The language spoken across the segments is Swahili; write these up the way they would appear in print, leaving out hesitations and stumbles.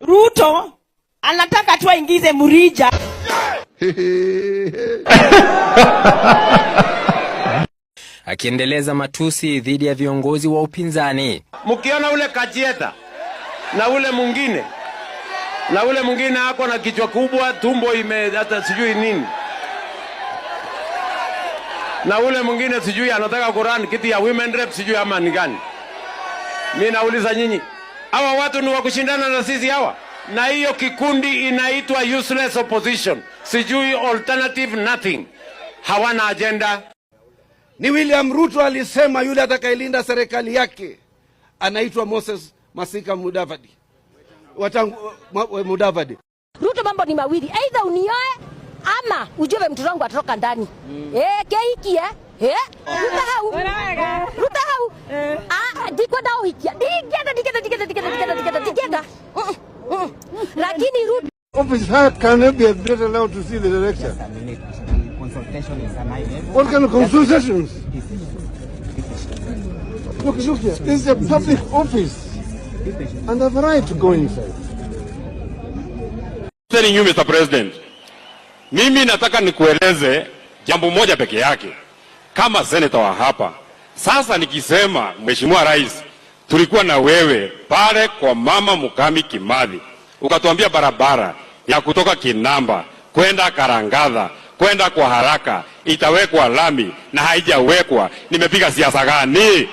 Ruto anataka tu aingize mrija. Akiendeleza matusi dhidi ya viongozi wa upinzani. Mkiona ule Kachieta na ule mwingine na ule mwingine ako na kichwa kubwa, tumbo ime hata sijui nini, na ule mwingine sijui anataka kurun kiti ya women rep, sijui ama ni gani. Mi nauliza nyinyi, hawa watu ni wa kushindana na sisi hawa? Na hiyo kikundi inaitwa useless opposition, sijui alternative nothing, hawana agenda. Ni William Ruto alisema yule atakayelinda serikali yake anaitwa Moses Masika Mudavadi. Watangu, Mudavadi. Ruto, mambo ni mawili, either unioe ama ujue mtoto wangu atatoka ndani. Eh, keiki eh. Eh, ruta hau. Ruta hau. Ah, ndikwenda uhikia. Ndingĩenda, ndingĩenda, ndingĩenda, ndingĩenda, ndingĩenda, ndingĩenda, ndingĩenda. Lakini Ruto Office how can I be better allowed to see the director? Consultation is an high level. What kind of consultations? Look, look here. This is a public office. And I have a right to go inside. Telling you, Mr. President, mimi nataka nikueleze jambo moja peke yake kama senator wa hapa. Sasa nikisema, Mheshimiwa Rais, tulikuwa na wewe pale kwa Mama Mukami Kimathi, ukatuambia barabara ya kutoka Kinamba kwenda Karangatha kwenda kwa haraka itawekwa lami na haijawekwa. Nimepiga siasa gani?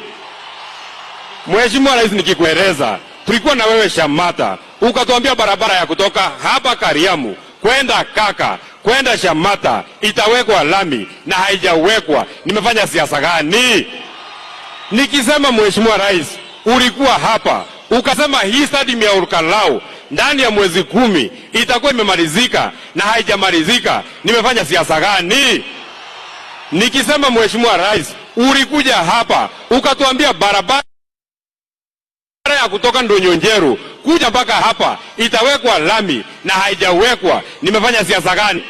Mheshimiwa Rais, nikikueleza tulikuwa na wewe Shamata, ukatuambia barabara ya kutoka hapa Kariamu kwenda Kaka kwenda Shamata itawekwa lami na haijawekwa. Nimefanya siasa gani? Nikisema, Mheshimiwa Rais, ulikuwa hapa ukasema hii stadium ya Olkalou ndani ya mwezi 10 itakuwa imemalizika na haijamalizika. Nimefanya siasa gani? Nikisema, Mheshimiwa Rais, ulikuja hapa ukatuambia barabara ya kutoka Ndonyonjeru kuja mpaka hapa itawekwa lami na haijawekwa. Nimefanya siasa gani?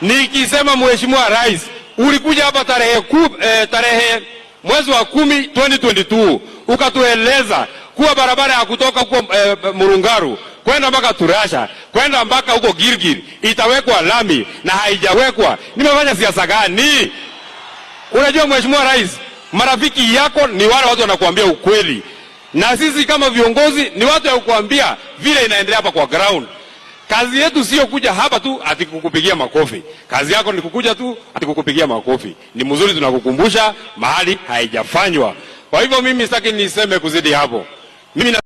Nikisema, Mheshimiwa Rais, ulikuja hapa tarehe mwezi wa 10 2022 ukatueleza kuwa barabara ya kutoka huko Murungaru kwenda mpaka Turasha kwenda mpaka huko Gilgil itawekwa lami na haijawekwa. Nimefanya siasa gani? Unajua, Mheshimiwa Rais, marafiki yako ni wale watu wanakuambia ukweli, na sisi kama viongozi ni watu ya kukuambia vile inaendelea hapa kwa ground. Kazi yetu sio kuja hapa tu ati kukupigia makofi. Kazi yako ni kukuja tu ati kukupigia makofi. Ni mzuri, tunakukumbusha mahali haijafanywa. Kwa hivyo mimi sitaki niseme kuzidi hapo. Mimi na